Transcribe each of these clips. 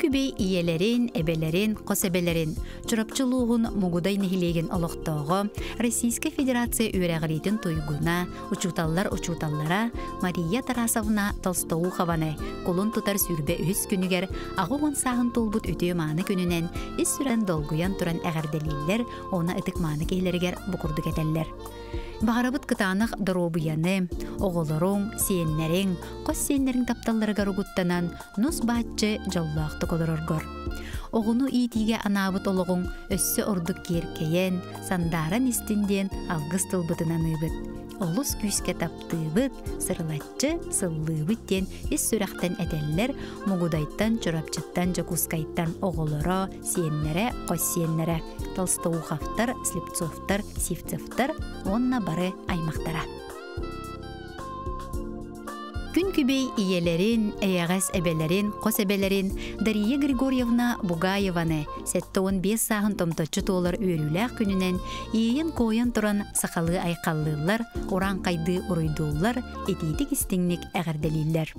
Күн күбэй ийэлэрин, эбэлэрин, хос эбэлэрин Чурапчы улууһун Мугудай нэһилиэгин олохтооҕо, Российскай Федерация үөрэҕириитин туйгуна, учууталлар учууталлара Мария Тарасовна Толстоухованы кулун тутар 23 күнүгэр 80 сааһын туолбут үтүө-мааны күнүнэн ис сүрэн долгуйан туран эҕэрдэлииллэр, уонна ытык-мааны киһилэригэр бу курдук этэллэр. Баҕарабыт кытаанах доруобуйаны, оҕолоруҥ, сиэннэриҥ, хос сиэннэриҥ тапталларыгар угуттанан, нус бааччы дьоллоохтук олороргор. Оҕону иитиигэ анаабыт олоҕуҥ өссө ордук киэркэйэн, сандааран истин диэн алгыс тылбытын аныыбыт. Олус күүскэ таптыыбыт, сырылаччы сыллыыбыт диэн ис сүрэхтэн этэллэр Мугудайтан, Чурапчыттан, Дьокуускайтан оҕолоро, сиэннэрэ, хос сиэннэрэ, Толстоуховтар, Слепцовтар, Сивцевтар уонна бары аймахтара. Күн күбэй ийэлэрин, эйэҕэс эбэлэрин, хос эбэлэрин Дария Григорьевна Бугаеваны 75 сааһын томточчу туолар үөрүүлээх күнүнэн иэйэн-куойан туран сахалыы айхаллыыллар, урааҥхайдыы уруйдууллар, итиитик-истиҥник эҕэрдэлииллэр.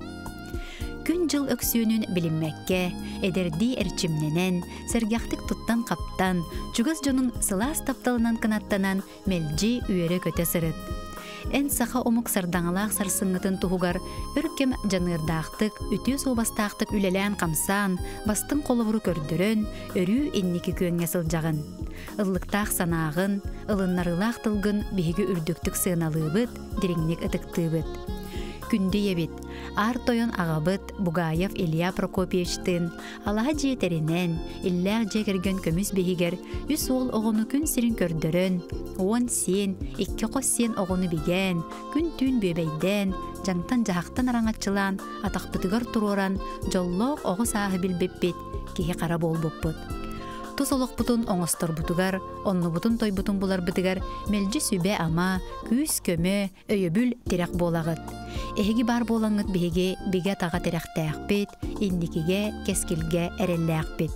Күн-дьыл өксүөнүн билиммэккэ, эдэрдии эрчимнэнэн, сэргэхтик туттан-хаптан, чугас дьонуҥ сылаас тапталынан кынаттанан мэлдьи үөрэ-көтө сырыт. Эн саха омук сардаҥалаах сарсыҥҥытын туһугар өр кэм дьаныардаахтык, үтүө суобастаахтык үлэлээн-хамсаан, бастыҥ холобуру көрдөрөн, өрүү инники күөҥҥэ сылдьаҕын. Ыллыктаах санааҕын, ылыннарыылаах тылгын биһиги үрдүктүк сыаналыыбыт, дириҥник ытыктыыбыт. Күндү ийэбит, Аар тойон аҕабыт Бугаев Илья Прокопьевичтыын алаһа дьиэ тэринэн, иллээх дьиэ кэргэн көмүс биһигэр үс уол оҕону күн сирин көрдөрөн, 10 сиэн, икки хос сиэн оҕону бигээн, күн-түүн бүөбэйдээн, дьаҥтан-дьаһахтан араҥаччылаан, атахпытыгар туруоран, дьоллоох оҕо сааһы билбиппит, киһи-хара буолбуппут. Тус олохпутун оҥосторбутугар, оннубутун-тойбутун буларбытыгар мэлдьи сүбэ-ама, күүс-көмө, өйөбүл тирэх буолаҕыт. Эһиги баар буолаҥҥыт биһиги бигэ таҕа тирэхтээхпит, инникигэ, кэскилгэ эрэллээхпит.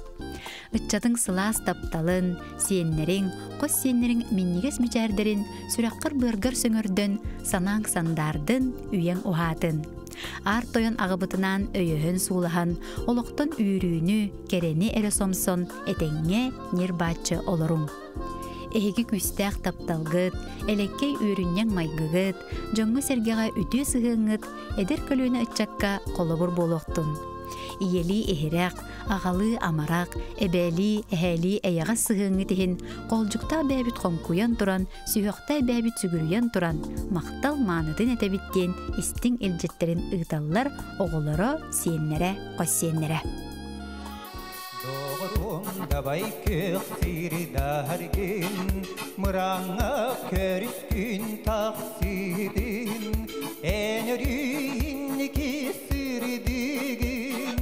Ыччатыҥ сылаас тапталын, сиэннэриҥ, хос сиэннэриҥ минньигэс мичээрдэрин сүрэххэр-быаргар сөҥөрдөн, санааҥ сандаардын, үйэҥ уһаатын. Аар тойон аҕабытынаан өйөһөн суулаһан, олохтон үүрүүнү, кэрэни эрэ сомсон, этэҥҥэ ньир-бааччы олоруҥ. Эһиги күүстээх тапталгыт, элэккэй үөрүнньэҥ майгыгыт, дьоҥҥо-сэргэҕэ үтүө сыһыаҥҥыт эдэр көлүөнэ ыччакка холобур буолуохтун. Ийэлии иһирэх, аҕалыы амарах, эбээлии, эһээлии эйэҕэс сыһыаҥҥыт иһин холдьуктаах бэйэбит хоҥкуйан туран, сүһүөхтээх бэйэбит сүгүрүйэн туран, махтал маанытын этэбит диэн истиҥ илдьиттэрин ыыталлар оҕолоро, сиэннэрэ, хос сиэннэрэ. Доҕорум дабай күөх сирдаргын, Мырааҥҥа көрүскүн тахсыытын, Эн өрүү инники сырдыгын,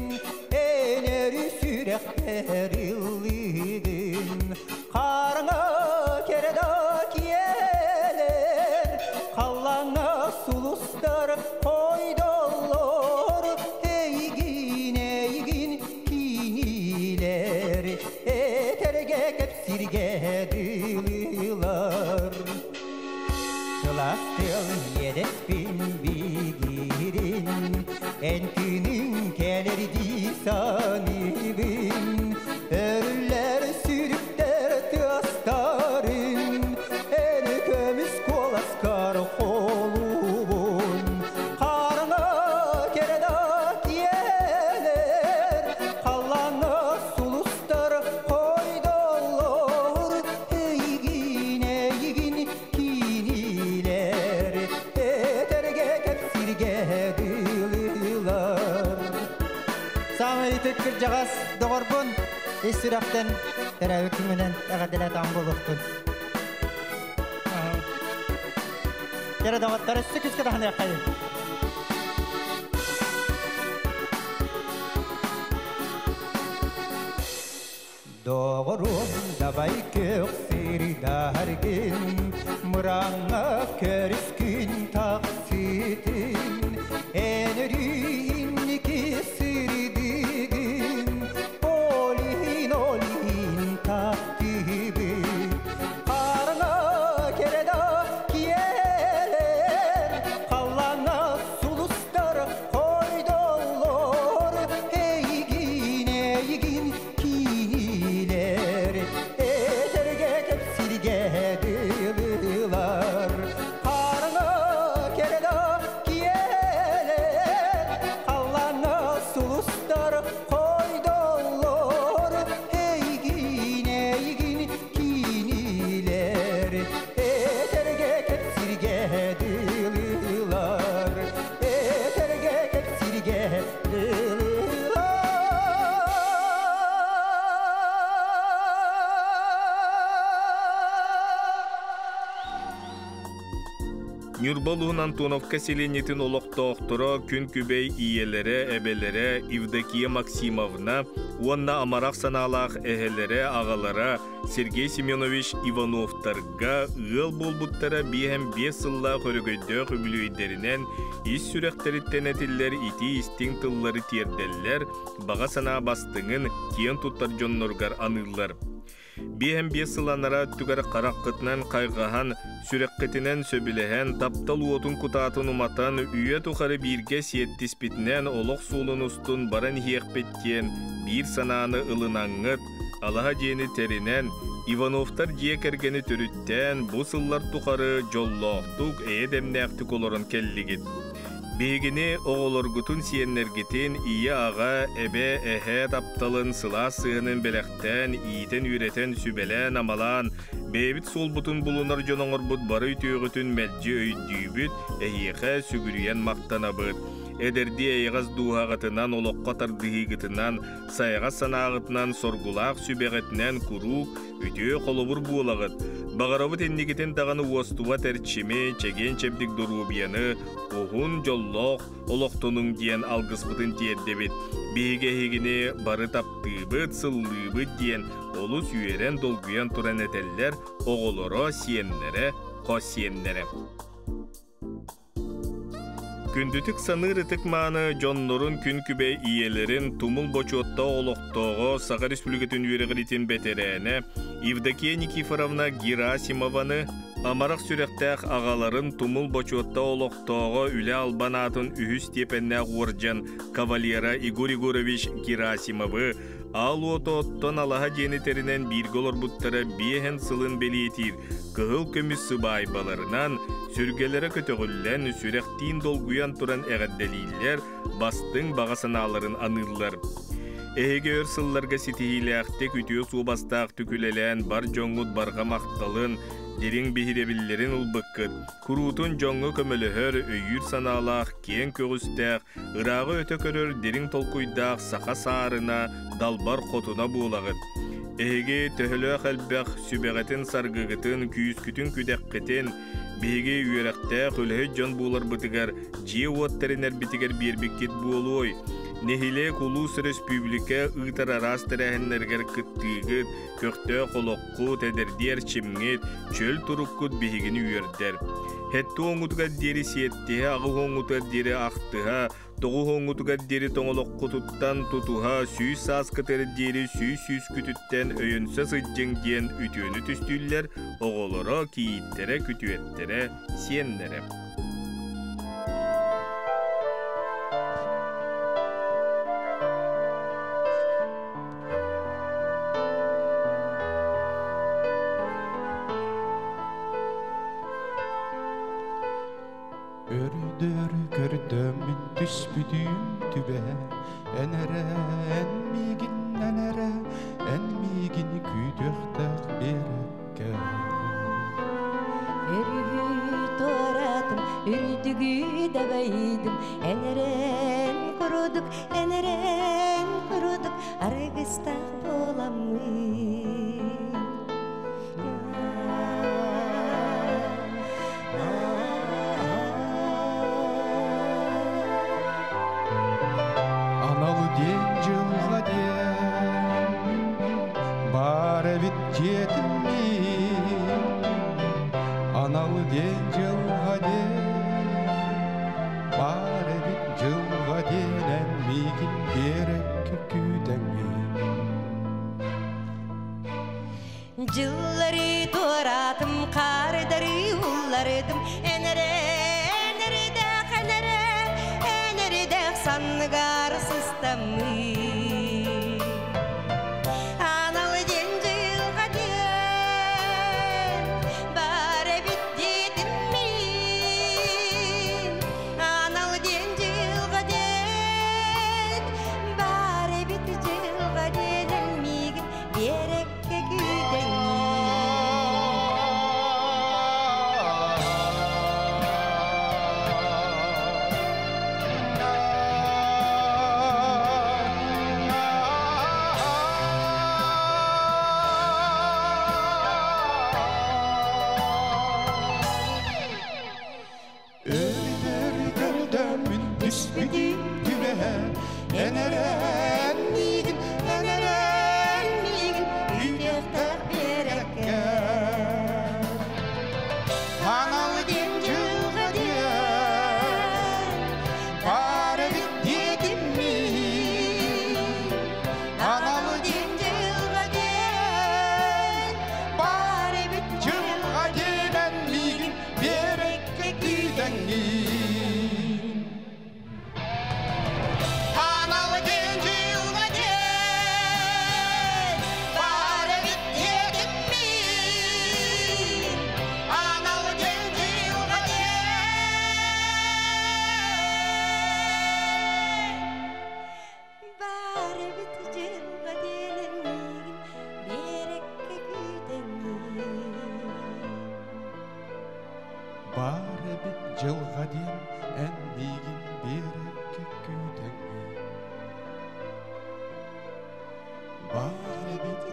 Эн өрүү сүрэхпэр ыллыгын. Хараҥа кэрэ да киэлэр, Халлааҥҥа сулустар хойдоллор, Эйигин, эйигин кинилэр этэргэ кэпсиргэ дылылар. Сылаас тыал иэдэспин бигиирин, эн күнүҥ кэлэр дии саныыбын. Өрүллэр сүрүктэр тыастарын, эн көмүс куоласкар холуубун. Хараҥа кэрэ да киэлэр, халлааҥҥа сулустар хойдоллор, эйигин, эйигин кинилэр этэргэ кэпсиргэ дылылар. Саамай ытык кырдьаҕас доҕорбун ис сүрэхтэн төрөөбүт күҥҥүнэн эҕэрдэлээтаҕым буолуохтун. Кэрэ доҕоттор өссө күскэ таһыныаххайын. Доҕорум дабай күөх сирдаргын, мырааҥҥа көрүскүн тахсытын, эн өрүү инники сырдыгын, олин олин таптыыбын. Хараҥа кэрэ да киэлэр, халлааҥҥа сулустар хойдоллор, эйигин, эйигин. Ньурба улууһун Антоновка сэлиэнньэтин олохтоохторо күн күбэй ийэлэрэ, эбэлэрэ Евдокия Максимовна уонна амарах санаалаах эһэлэрэ, аҕалара Сергей Семенович Ивановтарга ыал буолбуттара 55 сыллаах өрөгөйдөөх үбүлүөйдэринэн ис сүрэхтэриттэн этиллэр итии-истиҥ тыллары тиэрдэллэр, баҕа санаа бастыҥын киэн туттар дьонноругар аныыллар. 55 сыл анараа өттүгэр хараххытынан хайҕаһан, сүрэххитинэн сөбүлэһэн, таптал уотун кутаатын уматан, үйэ тухары бииргэ сиэттиспитинэн олох суолун устун баран иһиэхпит диэн биир санааны ылынаҥҥыт, алаһа дьиэни тэринэн, Ивановтар дьиэ кэргэни төрүттээн бу сыллар тухары дьоллоохтук, эйэ-дэмнээхтик олорон кэллигит. Биһигини оҕолоргутун, сиэннэргитин ийэ-аҕа, эбэ, эһээ тапталын, сылаас сыһыанын бэлэхтээн, иитэн-үөрэтэн, сүбэлээн-амалаан, бэйэбит суолбутун булунар дьон оҥорбут бары үтүөҕүтүн мэлдьи өйдүүбүт, эһиэхэ сүгүрүйэн махтанабыт. Эдэрдии эйэҕэс дууһаҕытынан, олоххо тардыһыыгытынан, сайаҕас санааҕытынан, соргулаах сүбэҕитинэн куруук үтүө холобур буолаҕыт. Баҕарабыт инникитин даҕаны уостубат эрчими, чэгиэн-чэбдик доруобуйаны, уһун дьоллоох олохтонуҥ диэн алгыспытын тиэрдэбит. Биһиги эһигини бары таптыыбыт, сыллыыбыт диэн олус үөрэн, долгуйан туран этэллэр оҕолоро, сиэннэрэ, хос сиэннэрэ. Күндүтүк саныыр ытык-мааны дьоннорун күн күбэй ийэлэрин тумул бочуоттаах олохтооҕо Саха Республикатын үөрэҕириитин бэтэрээнэ Евдокия Никифоровна Герасимованы, амарах сүрэхтээх аҕаларын тумул бочуоттаах олохтооҕо үлэ албан аатын үһүс степеннээх уордьан кавалера Егор Егорович Герасимовы аал уоту оттон алаһа дьиэни тэринэн бииргэ олорбуттара биэһэн сылын бэлиэтиир кыһыл көмүс сыбаайбаларынан сүргэлэрэ көтөҕүллэн, сүрэхтиин долгуйан туран эҕэрдэлииллэр, бастыҥ баҕа санааларын аныыллар. Эһиги өр сылларга ситиһиилээхтик, үтүө суобастаахтык үлэлээн бар дьоҥҥут барҕа махталын, дириҥ биһирэбиллэрин ылбыккыт, куруутун дьоҥҥо көмөлөһөр, өйүүр санаалаах, киэҥ көҕүстээх, ырааҕы өтө көрөр дириҥ толкуйдаах саха саарына, далбар хотуна буолаҕыт. Эһиги төһөлөөх элбэх сүбэҕитин-саргыгытын, күүскүтүн-күдэххитин биһиги үөрэхтээх үлэһит дьон буоларбытыгар, дьиэ-уот тэринэрбитигэр биэрбиккит буолуой? Нэһилиэк, улуус, өрөспүүбүлүкэ ыытар араас тэрээһиннэригэр кыттыыгыт, көхтөөх олоххут, эдэрдии эрчимҥит, чөл туруккут биһигини үөрдэр. Хэттэ уоҥҥутугар диэри сиэттиһэ, аҕыс уоҥҥутугар диэри ахтыһа, тоҕус уоҥҥутугар диэри тоҥолоххутуттан тутуһа, 100 сааскытыгар диэри 100 сүүскүтүттэн өйөнсө сылдьыҥ диэн үтүөнү түстүүллэр оҕолоро, кийииттэрэ, күтүөттэрэ, сиэннэрэ. Өрдөр көрдөммүн түспүтүм түбэ Эн эрэ, эн миигин, эн эрэ, эн миигин күүтүөхтээх биэрэккэ. Өрүһү туоратым, үрдүгү дабайдым, эн эрэн курдук, эн эрэн курдук аргыстаах буоламмын. Анал диэн дьылҕа диэн баар эбит дьиэтим мин. Анал диэн дьылҕа диэн баар эбит дьылҕа диэн эн миигин биэрэккэ күүтэҥҥин. Дьыллары туоратым, хаардары уллардым, эн эрэ, эн эрэдээх, эн эрэ, эн эрэдээх санныгар сыстаммын. Анал диэн дьылҕа диэн баар эбит диэтим мин. Анал диэн дьылҕа диэн баар эбит дьылҕа диэн эн миигин биэрэккэ күүтэҥҥин.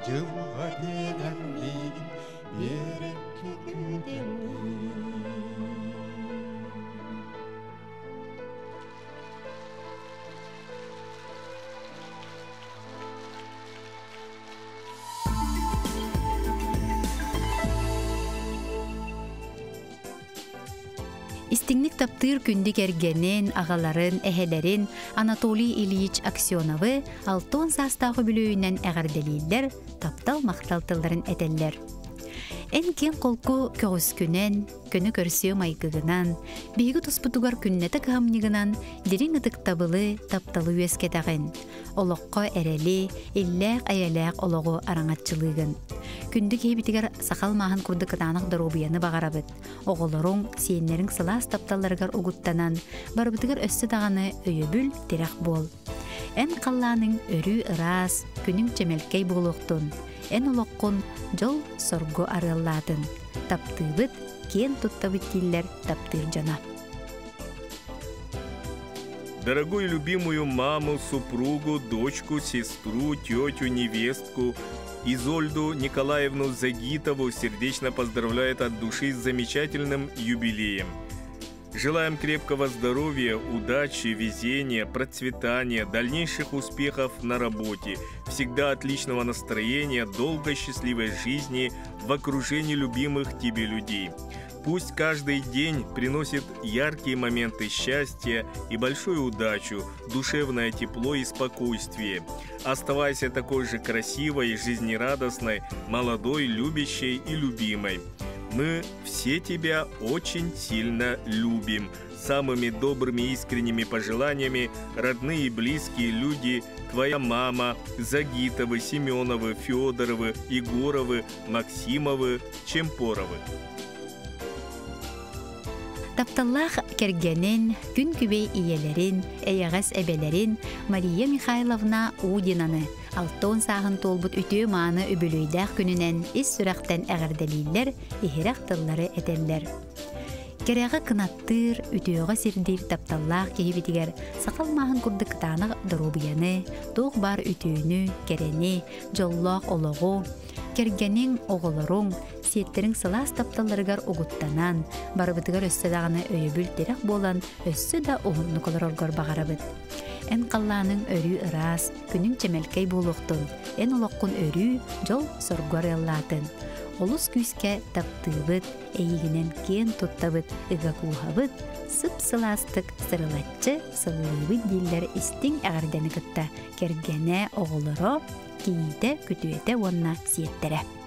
Дьылҕа диэнэн миигин биэрэккэ күүтэн. Истиҥник таптыыр күндү кэргэнин, аҕаларын, эһэлэрин Анатолий Ильич Аксеновы 60 саастаах үбүлүөйүнэн эҕэрдэлииллэр, таптал-махтал тылларын этэллэр. Эн киэҥ холку көҕүскүнэн, көнө көрсүө майгыгынан, биһиги туспутугар күннэтэ кыһамньыгынан дириҥ ытыктабылы, тапталы үөскэтэҕин. Олоххо эрэли, иллээх-эйэлээх олоҕу араҥаччылыыгын. Күндү киһибитигэр сахал мааһын курдук кытаанах доруобуйаны баҕарабыт. Оҕолоруҥ, сиэннэриҥ сылаас тапталларыгар угуттанан, барыбытыгар өссө даҕаны өйөбүл, тирэх буол. Эн халлааныҥ өрүү ыраас, күнүҥ чэмэлкэй буолуохтун. Эн олоххун дьол-соргу арыаллаатын. Таптыыбыт, киэн туттабыт дииллэр таптыыр дьоно. Дорогую любимую маму, супругу, дочку, сестру, тетю, невестку Изольду Николаевну Загитову сердечно поздравляет от души с замечательным юбилеем. Желаем крепкого здоровья, удачи, везения, процветания, дальнейших успехов на работе, всегда отличного настроения, долгой счастливой жизни в окружении любимых тебе людей. Пусть каждый день приносит яркие моменты счастья и большую удачу, душевное тепло и спокойствие. Оставайся такой же красивой, жизнерадостной, молодой, любящей и любимой. Мы все тебя очень сильно любим. Самыми добрыми искренними пожеланиями родные и близкие люди, твоя мама, Загитовы, Семеновы, Федоровы, Егоровы, Максимовы, Чемпоровы. Тапталлаах кэргэнин, күн күбэй ийэлэрин, эйэҕэс эбэлэрин Мария Михайловна Удинаны 60 сааһын туолбут үтүө-мааны үбүлүөйдээх күнүнэн ис сүрэхтэн эҕэрдэлииллэр, иһирэх тыллары этэллэр. Кэрэҕэ кынаттыыр, үтүөҕэ сирдиир тапталлаах киһибитигэр сахал мааһын курдук кытаанах доруобуйаны, туох баар үтүөнү, кэрэни, дьоллоох олоҕу, кэргэниҥ, оҕолоруҥ, сиэттэриҥ сылаас тапталларыгар угуттанан, барыбытыгар өссө даҕаны өйөбүл-тирэх буолан, өссө да уһуннук олороргор баҕарабыт. Эн халлааныҥ өрүү ыраас, күнүҥ чэмэлкэй буолуохтун, эн олоххун өрүү дьол-соргу арыаллаатын. Олус күүскэ таптыыбыт, эйигинэн киэн туттабыт, ыга кууһабыт, сып-сылаастык сырылаччы сыллыыбыт дииллэр истиҥ эҕэрдэни кытта кэргэнэ, оҕолоро, кийиитэ, күтүөтэ уонна сиэттэрэ.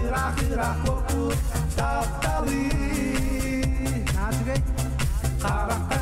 Ыраах-ыраах куоппут тапталы. Наачыгай.